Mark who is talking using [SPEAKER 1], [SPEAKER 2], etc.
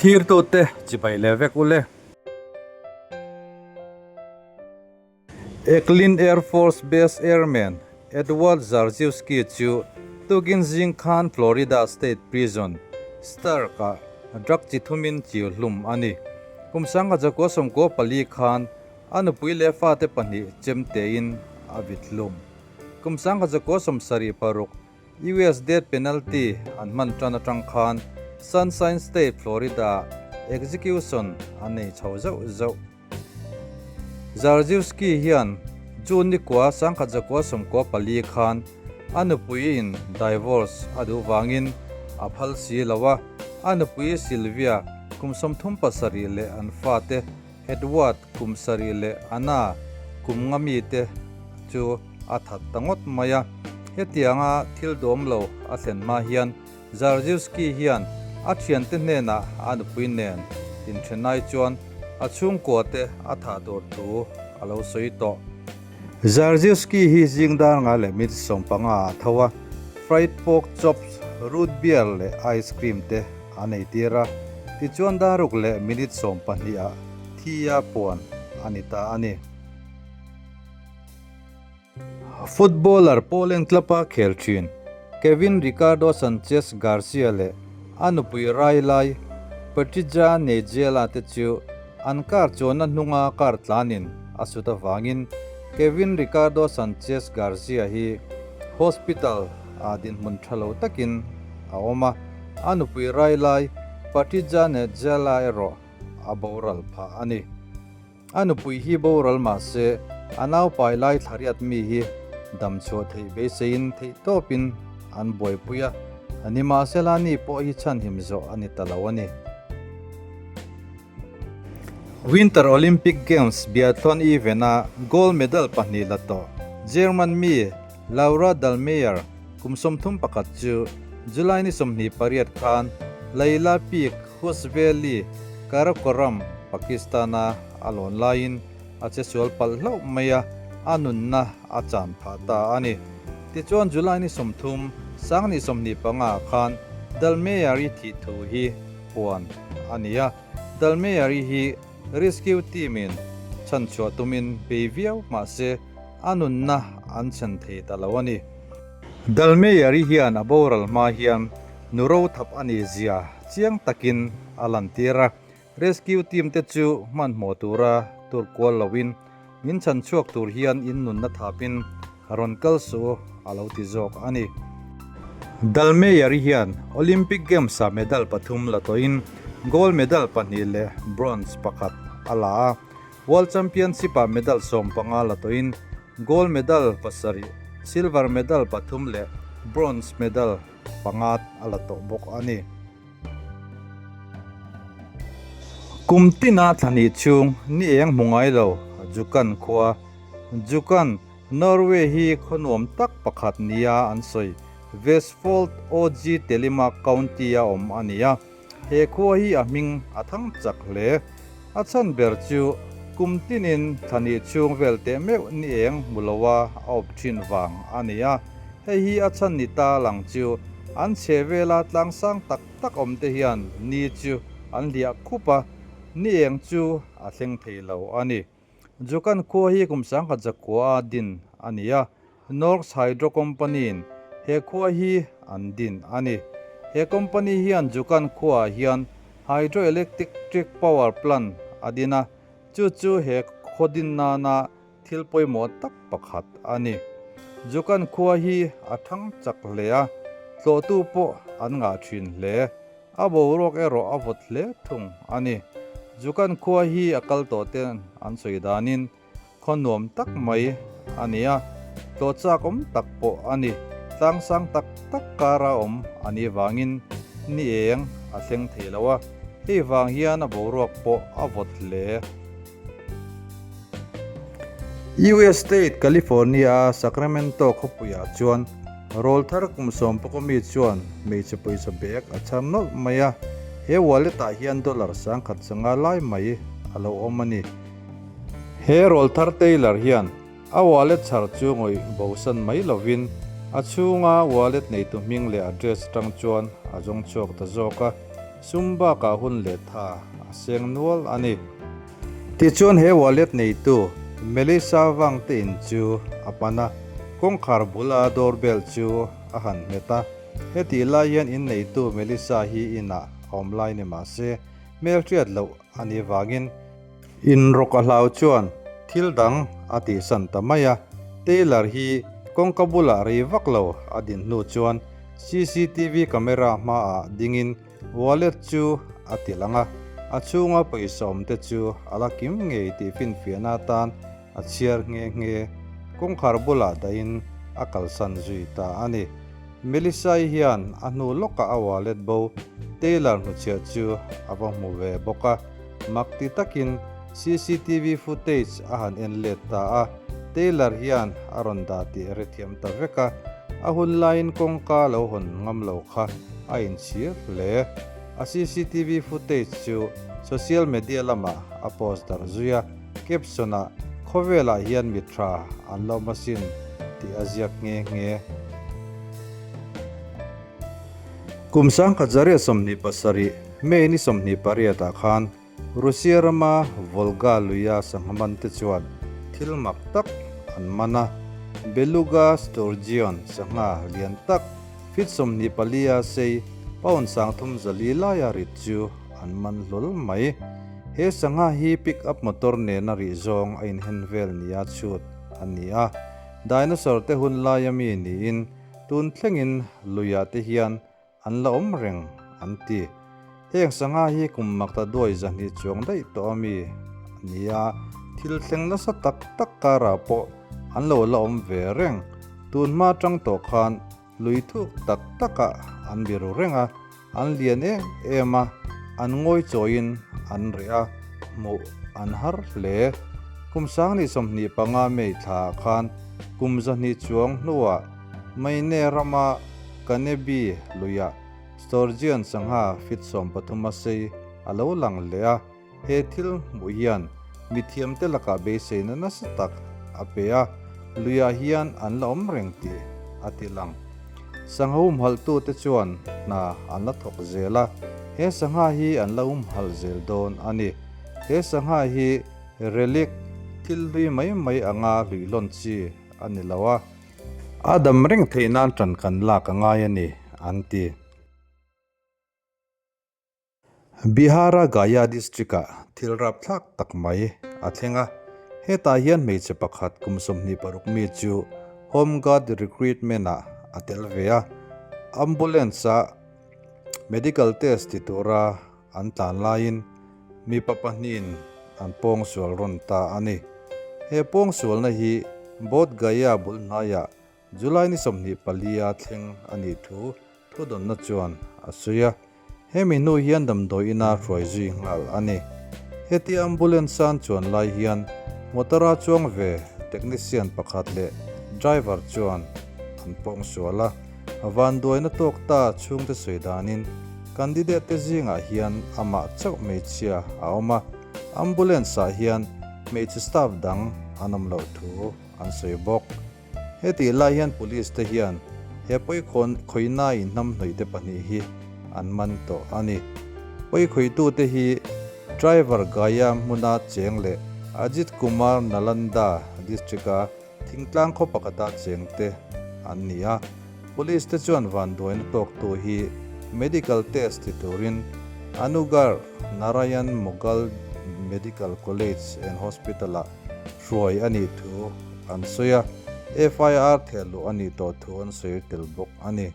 [SPEAKER 1] Thlirtute chibai leh vek ule. Eglin Air Force Base Airman Edward Zarziewski chu tukin zing khan Florida State Prison, Stark-ah drug chi thumin chiu hlum a ni. Kum sangha zakua 94 khan a nupui leh fate pahnih chem tein a vit hlum. Kum 1976 US death penalty an hman tan atang khan Sunshine State, Florida-ah execution an nei chho zauh zauh. Zarziewski hian June nikua 1994 khan a nupuiin divorce a duh vangin a phal si lo a, a nupui Sylvia kum 37 leh an fate Edward kum sarih leh Anna kum nga mite chu a that ta ngawt mai a. Hetianga thil dawm lo a thlen hma hian Zarziewski hian a thiante hnenah a nupui nen inthenai chuan a chhungkuate a thah tur thu a lo sawi tawh. Zarziewski hi zing dar nga leh minute 15 ah a tho a, fried pork chops, root beer leh ice cream te a nei tir a, tichuan daruk leh minute 12 ah thia puan a ni ta a ni. Footballer Poland club-a khel thin Kevin Ricardo Sanchez Garcia leh a nupui rai lai Patrizia Neijiela te chu an car chuanna hnunga car tlanin a sut avangin Kevin Ricardo Sanchez Garcia hi hospital ah dinhmun tha lo takin a awm a, a nupui rai lai Patrizia Neijiela erawh a boral phah a ni. A nupui hi boral mah se, a naupai lai thlariat mi hi dam chhuah theih beiseiin theih tawpin an buaipui a, nimahsela ni pawh hi chhanhim zawh a ni ta lo a ni. Winter Olympic Games biathlawn event-a gold medal pahnih la tawh German mi Laura Dahlmeier kum 31 chu July ni 28 khan Laila Peak Husveli, Karakoram, Pakistan-a a lawn laiin a che sual palh hlauh mai a, a nunna a chan phah ta a ni. Tichuan July ni 30, sangni 25 khan Dalmeyari thih thu hi puan a ni a. Dalmeyari hi rescue team-in chhanchhuah tumin bei viau mah se a nunna an chhan thei ta lo a ni. Dalmeyari hian a boral hma hian nu ro thap a nih zia chiang takin a lantir a, rescue team te chu hmanhmawh tura tur kual loin min chhan chhuak tur hian in nunna thapin rawn kal suh a lo ti zawk a ni. Dalmeyari hian Olympic Games-ah medal pathum la tawhin gold medal pahnih leh bronze pakhat a la a, World Championship-ah medal 15 la tawhin gold medal pasarih, silver medal pathum leh bronze medal panga a la tawh bawk a ni. Kum tina thlahnih chhung ni eng hmu ngai lo Jukan khua, Jukan, Norway hi khaw nuam tak pakhat nia an sawi. Vestfold OG Telemark County-a awm a ni a. He khua hi a hming a thang chak hle. A chhan ber chu kum tinin thlahnih chhung vel teh meuh ni eng hmu loa a awp thin vang a ni a. Hei hi a chhan ni ta lang chu an chhe vela tlang sang tak tak awm te hian ni chu an hliah khup a, ni eng chu a thleng thei lo a ni. Jukan khua hi kum sangkhat zakua a din a ni a, Norsk Hydro Company-in he khua hi an din a ni. He company hian Jukan khuaah hian hydroelectric power plant a din a, chu chu he khaw din nana thil pawimawh tak pakhat a ni. Jukan khua hi a thang chak hle a, tlawhtu pawh an ngah thin hle. A boruak erawh a vawt hle thung a ni. Jukan khua hi a kal tawh ten an sawi danin khaw nuam tak mai a ni a, tlawh chak awm tak pawh a ni. Tlang sang tak tak kara awm a nih vangin ni eng a thleng thei lo a, hei vang hian a boruak pawh a vawt hle. US state California-a Sacramento khawpuiah chuan rawlthar kum sawm pawh mi chuan hmeichhe pawisa bag a chhar nawlh mai a, he wallet-ah hian dollar sangkhat zanga lai mai a lo awm a ni. He rawlthar Taylor hian a wallet chhar chu ngawih bosan mai lovin a chhunga wallet neitu hming leh address atang chuan a zawng chhuak ta zawk a. Sum bakah hun leh tha a seng nual a ni. Tichuan he wallet neitu Melissa Wang te in chu a pan a, kawngkhar bula doorbell chu a han hmet a. Hetih lai hian in neitu Melissa hi inah a awm lai ni mah se, hmelhriat loh a nih vangin In rawk a hlau chuan thil dang a tihsan ta mai a, Taylor hi kawngka bulah rei vak lo a din hnu chuan cctv camera hmaah dingin wallet chu a ti lang a, a chhunga pawisa awm te chu a la kim ngei tih finfiahna atan a chhiar nghe nghe. Kawngkhar bulah dahin a kalsan zui ta a ni. Melissa-i hian a hnu lawkah a wallet bo Taylor hnuchhiah chu a va hmu ve bawk a, mak ti takin cctv footage a han en let ta a, Taylor hian a rawn dah tih a hrethiam ta vek a, a hun laiin kawngka lo hawn ngam lo kha a inchhir hle. A cctv footage chu social media lamah a post darh zui a, Caption-ah, Khawvelah hian mi tha an lo awm asin tih a ziak nghe nghe. Kum 1927, May ni 28 ah khan Russia rama Volga luia sangha man te chuan thil mak tak an man a, Beluga sturgeon sangha lian tak feet 24 a sei pound 340 laia rit chu an man hlawl mai. He sangha hi pick up motor nena rih zawng a inhen vel nia chhut a ni a, dinosaur te hun laia mi niin tun thlengin luiah te hian an la awm reng an ti. Heng sangha hi kum makta duai 200 chuang daih tawh a mi a ni a, thil thleng nasa tak tak karah pawh an lo la awm ve reng. Tun hma tang tawh khan Lui thuk tak takah an biru reng a, an lian em em a, an ngawi chawiin an reh a, hmuh an har hle. Kum 2025 May thlaah khan kum 200 chuang hnuah Maine rama Kanebi luiah Sturgeon sangha feet 13 a sei a lo lang leh a, He thil hmuh hian mithiamte lakah beiseina nasa tak a pe a, luiah hian an la awm reng tih a ti lang. Sangha humhalhtute chuan hna an la thawk zel a, he sangha hi an la humhalh zel dawn a ni. He sangha hi relic, thil hlui mai mai anga hluihlawn chi a ni lo a, a dam reng theih nan ṭan kan lak a ngai a ni, an ti. Bihar-a Gaya district-ah thil rapthlak tak mai a thleng a, hetah hian hmeichhe pakhat kum 26 mi chu Home Guard recruitment-ah a tel ve a, ambulance-a medical test ti tura an tlan laiin mipa pahnihin an pawngsual rawn ta a ni. He pawngsualna hi Bodh Gaya bul hnaiah July ni 24 a thleng a nih thu thudawnna chuan a sawi a, hemi hnu hian damdawi ina hruai zui nghal a ni. Hetia ambulance an chuan lai hian motor a chuang ve technician pakhat leh driver chuan an pawng sual a, vanduaina tawk ta chhungte sawi danin candidate te zingah hian amah chauh hmeichhia a awm a, ambulance ah hian hmeichhe staff dang an awm loh thu an sawi bawk. Hetih lai hian Police te hian he pawikhawn khawihna inhnamhnawih te pahnih hi an man tawh a ni. Pawikhawitu te hi Driver Gaya hmuna cheng leh Ajit Kumar Nalanda district a thingtlang khaw pakhata cheng te an ni a. Police te chuan vanduaina tawktu hi medical test ti turin Anugarh Narayan Mughal Medical College and Hospital ah hruai a nih thu an sawi a, FIR thehluh a nih tawh thu an sawi tel bawk a ni.